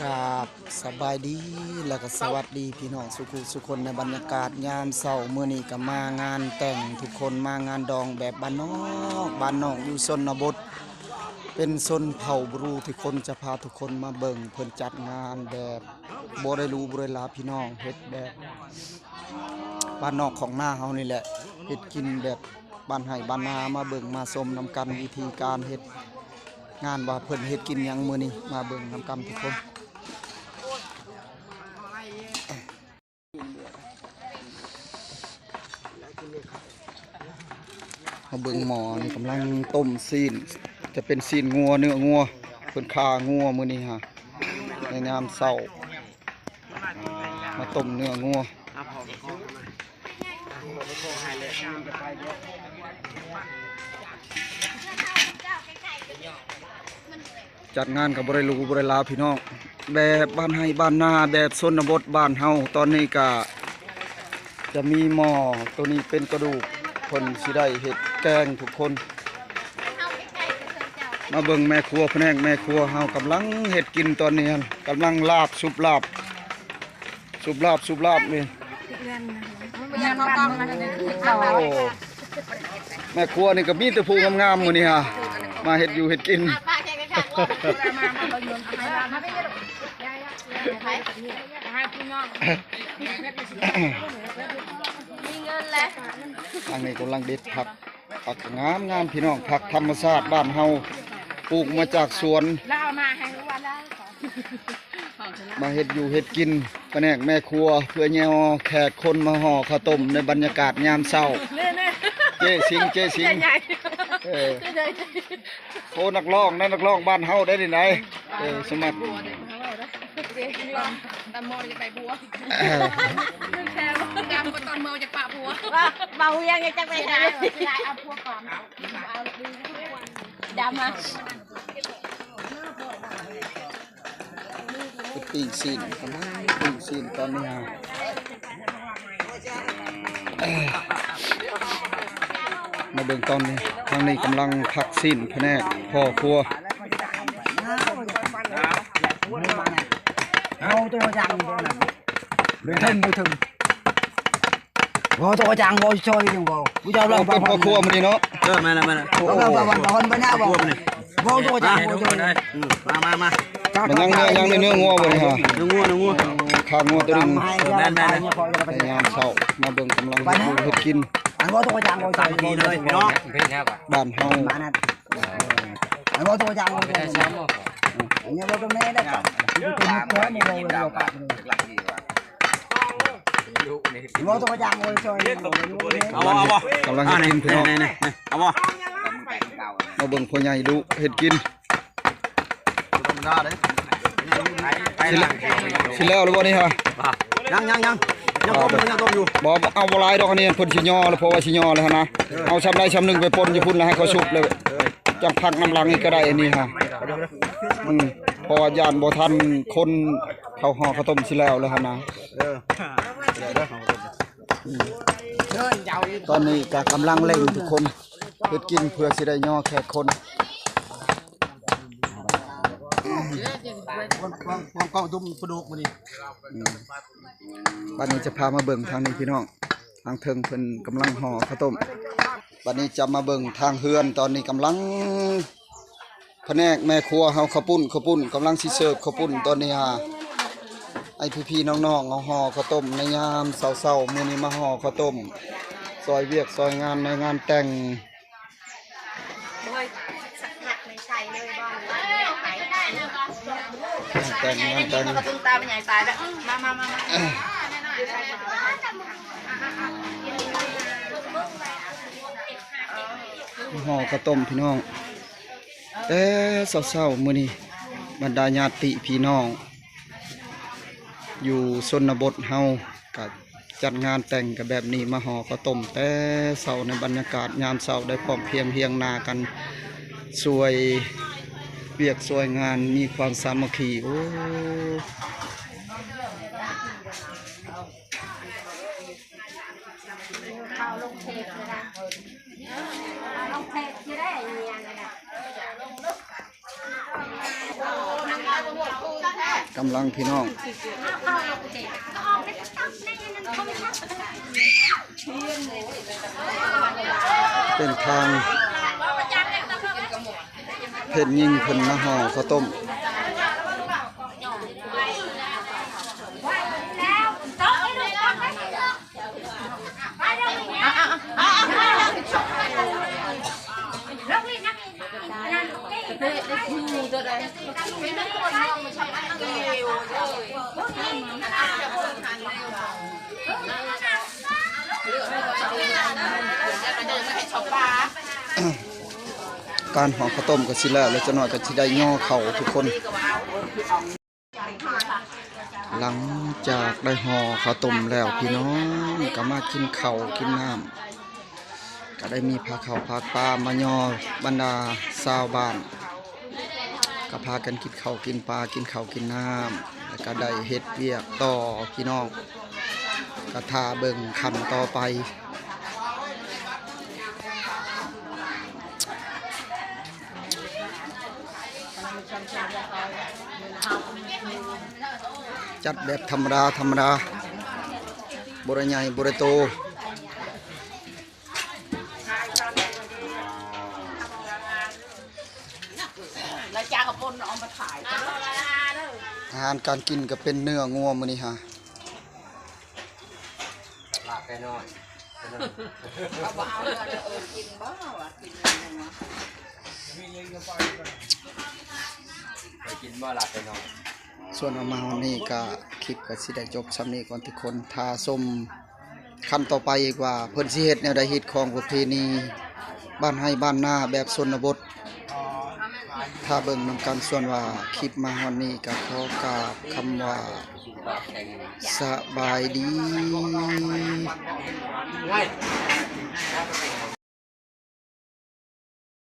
ກາບສະບາຍດີ ແລະກະສະຫວັດດີພີ່ນ້ອງສຸຂູສຸຄົນ ໃນບັນຍາກາດຍາມເຊົ້າ. ມື້ນີ້ກະມາງານແຕ່ງທຸກຄົນ ມາງານດອງແບບບ້ານນອກ ບ້ານນອກຢູ່ຊົນນະບົດ ເປັນຊົນເຜົ່າບຣູ. ທຸກຄົນຈະພາທຸກຄົນມາເບິ່ງ ເພິ່ນຈັດງານແບບບໍ່ໄດ້ຫຼູບໍ່ໄດ້ຫຼາພີ່ນ້ອງ ເຮັດແບບບ້ານນອກຂອງນາເຮົານີ້ແຫຼະ ເຮັດກິນແບບ ບ້ານໄຮ່ບ້ານນາ ມາເບິ່ງມາຊົມນຳກັນ ວິທີການເຮັດງານ ວ່າເພິ່ນເຮັດກິນຫຍັງມື້ນີ້ ມາເບິ່ງນຳກັນທຸກຄົນ. ມາເບິ່ງໝໍ້ນີ້ກຳລັງຕົ້ມຊີ້ນ ຈະເປັນຊີ້ນງົວ ເນື້ອງົວ ເພິ່ນຂ້າງົວມື້ນີ້ຮະ ໃນຍາມເຊົ້າ ມາຕົ້ມເນື້ອງົວ. ຈັດງານກໍບໍ່ໄດ້ຫຼູບໍ່ໄດ້ຫຼາພີ່ນ້ອງ ແບບບ້ານໄຮ່ບ້ານນາ ແບບຊົນນະບົດບ້ານເຮົາ. ຕອນນີ້ກະຈະມີໝໍ້ ໂຕນີ້ເປັນກະດູກ ເພິ່ນຊິໄດ້ເຮັດແກງທຸກຄົນ. ມາເບິ່ງແມ່ຄົວ ພະແນກແມ່ຄົວເຮົາກຳລັງເຮັດກິນຕອນນີ້ຫັ້ນ ກຳລັງລາບ ສຸບລາບ ສຸບລາບ ສຸບລາບນີ້. ໂອ້ ແມ່ຄົວນີ້ກໍມີແຕ່ຜູ້ງາມໆ ມື້ນີ້ຫາ ມາເຮັດຢູ່ເຮັດກິນ. ທາງນີ້ກຳລັງເດັດຜັກ ຜັກງາມໆ ພີ່ນ້ອງ ຜັກທຳມະຊາດບ້ານເຮົາ ປູກມາຈາກສວນ ມາເຮັດຢູ່ເຮັດກິນ ພະແນກແມ່ຄົວ ເພື່ອຍໍແຂກຄົນມາຫໍ່ເຂົ້າຕົ້ມໃນບັນຍາກາດຍາມເຊົ້າ. ເຈ້ສິງ ເຈ້ສິງ ເອີ ໂອ້ ນັກຮ້ອງນະ ນັກຮ້ອງບ້ານເຮົາໄດ໋ນີ້ໃດ໋. ເອີ ສະໝັກ ຕອນເມົາຢາກໄດ້ຜົວ ດຳກວ່າຕອນເມົາຢາກປະຜົວ ເວົ້າຫຍັງຈັກໄປຫາ ເສຍດາຍ ເສຍດາຍ ເອົາຜົວກ່ອນ ດຳມາ ໄປປີ້ງຊີ້ນ ກຳລັງປີ້ງຊີ້ນຕອນນີ້. ມາເບິ່ງຕອນນີ້ ທາງນີ້ກຳລັງພັກຊີ້ນ ພະແນກພໍ່ຄົວ. ເອົາໂຕຢ່າງ ເທິງບໍ່ເທິງ ເວົ້າໂຕກະຈັງ ເວົ້າຊ່ອຍຈັ່ງເວົ້າ ຜູ້ເຈົ້າລອງ ເປັນພໍ່ຄົວມື້ນີ້ເນາະ. ເອີ ແມ່ນແລ້ວ ແມ່ນແລ້ວ ເວົ້າໂຕກະຈັງ ເວົ້າຊ່ອຍ ມາ ມາ ມາ ມັນຍັງ ຍັງເນື້ອງົວບໍ່ນີ້ຫາ ເນື້ອງົວ ເນື້ອງົວ ຂ້າງົວໂຕໜຶ່ງ. ເອີ ແມ່ນໆ ໃນຍາມເຊົ້າ ມາເບິ່ງກຳລັງເຮັດຢູ່ເຮັດກິນ ອັນເວົ້າໂຕກະຈັງ ເວົ້າຊ່ອຍ ດີເລີຍພີ່ນ້ອງ ບ້ານເຮົາ. ອັນເວົ້າໂຕກະຈັງ ເວົ້າໂຕກະຈັງ ອັນນີ້ເວົ້າໂຕແມ່ໄດ້ ເວົ້າໂຕກະຈັງ ເວົ້າຊ່ອຍ ເອົາບໍ່ ເອົາບໍ່ ກຳລັງເຮັດກິນພີ່ນ້ອງ ເອົາບໍ່ ມາເບິ່ງພໍ່ໃຫຍ່ດຸເຮັດກິນ. ທຳມະດາເດ້ ຊິແລ້ວ ຊິແລ້ວແລ້ວບໍ່ນີ້ຫາ? ຍັງ ຍັງ ຍັງ ຍັງຕົ້ມຢູ່ ຍັງຕົ້ມຢູ່ ບໍ່ ເອົາບໍ່ຫຼາຍດອກ ອັນນີ້ເພິ່ນຊິຍໍແລ້ວ ເພາະວ່າຊິຍໍແລ້ວຫັ້ນນະ ເອີ ເອົາຊ່ຳໃດຊ່ຳໜຶ່ງໄປປົ່ນຢູ່ພຸ້ນ ແລ້ວໃຫ້ເຂົາສຸກ ແລ້ວຈັ່ງພັກນຳຫຼັງອີກກໍໄດ້ ອັນນີ້ຫາ. ອືມ ເພາະວ່າຢ້ານບໍ່ທັນຄົນເຂົ້າຫໍ່ເຂົ້າຕົ້ມຊິແລ້ວແລ້ວຫັ້ນນະ. ເອີ ຕອນນີ້ກໍກຳລັງເລັ່ງທຸກຄົນ ເຮັດກິນເພື່ອຊິໄດ້ຍໍແຂກຄົນ. ອືມ ບັດນີ້ຈະພາມາເບິ່ງທາງນີ້ພີ່ນ້ອງ ທາງເທິງເພິ່ນກຳລັງຫໍ່ເຂົ້າຕົ້ມ. ບັດນີ້ຈະມາເບິ່ງທາງເຮືອນ ຕອນນີ້ກຳລັງ ພະແນກແມ່ຄົວເຮົາ ເຂົ້າປຸ້ນ ເຂົ້າປຸ້ນ ກຳລັງຊິເສີບເຂົ້າປຸ້ນຕອນນີ້ຫາ ໃຫ້ພີ່ໆນ້ອງໆເຮົາຫໍ່ເຂົ້າຕົ້ມໃນຍາມເຊົ້າໆ ມື້ນີ້ມາຫໍ່ເຂົ້າຕົ້ມ ຊ່ອຍວຽກຊ່ອຍງານໃນງານແຕ່ງ. ໂອ້ຍ ສັກພັກໃນໄຊເລີຍບໍ່ ງານແຕ່ງ ງານແຕ່ງ ມາ ມາ ມາ ມາ ຫໍ່ເຂົ້າຕົ້ມພີ່ນ້ອງ. ແຕ່ເຊົ້າໆ ມື້ນີ້ ບັນດາຍາດຕິພີ່ນ້ອງຢູ່ຊົນນະບົດເຮົາກະຈັດງານແຕ່ງກະແບບນີ້ ມາຫໍ່ເຂົ້າຕົ້ມແຕ່ເຊົ້າ ໃນບັນຍາກາດຍາມເຊົ້າ ໄດ້ພ້ອມພຽງຮຽງໜ້າກັນ ຊ່ວຍວຽກຊ່ວຍງານ ມີຄວາມສາມັກຄີ. ໂອ້ ເອົາລົງເພຈເລີຍນະ ເອົາລົງເພຈຊິໄດ້ອີຫຍັງນະ. ໂອ້ ນາ ກຳລັງພີ່ນ້ອງ ເປັນທາງເພັນຍິງເພິ່ນມາຫໍ່ເຂົ້າຕົ້ມ. ການຫໍ່ເຂົ້າຕົ້ມກໍຊິແລ້ວ ແລ້ວຈັກໜ້ອຍກໍຊິໄດ້ຍໍເຂົ້າທຸກຄົນ. ຫຼັງຈາກໄດ້ຫໍ່ເຂົ້າຕົ້ມແລ້ວ ພີ່ນ້ອງກໍມາກິນເຂົ້າກິນນ້ຳ ກໍໄດ້ມີພາເຂົ້າພາປາມາຍໍບັນດາຊາວບ້ານ ກໍພາກັນກິນເຂົ້າກິນປາ ກິນເຂົ້າກິນນ້ຳ ແລ້ວກໍໄດ້ເຮັດວຽກຕໍ່ ພີ່ນ້ອງ ກໍຖ້າເບິ່ງຂັ້ນຕໍ່ໄປ. ຈັດແບບທຳມະດາ ທຳມະດາ ບໍ່ໄດ້ໃຫຍ່ບໍ່ໄດ້ໂຕ. ອາຫານການກິນກໍເປັນເນື້ອງົວມື້ນີ້ຫາ ລາບໄກ່ນ້ອຍ ເຂົາບໍ່ເອົາເນາະ ເອີ ກິນບໍ່ວະ ກິນເນາະ ໄປກິນບໍ່ລາບໄກ່ນ້ອຍ. ສ່ວນເອົາມາຮອດນີ້ກະ ຄລິບກະຊິໄດ້ຈົບຊ່ຳນີ້ກ່ອນທຸກຄົນ ຖ້າຊົມຂັ້ນຕໍ່ໄປອີກວ່າ ເພິ່ນຊິເຮັດແນວໃດ ຮີດຄອງປະເພນີບ້ານໄຮ່ບ້ານນາແບບຊົນນະບົດ ຖ້າເບິ່ງນຳກັນ. ສ່ວນວ່າຄລິບມາຮອດນີ້ກະຂໍກ່າວຄຳວ່າ ສະບາຍດີ.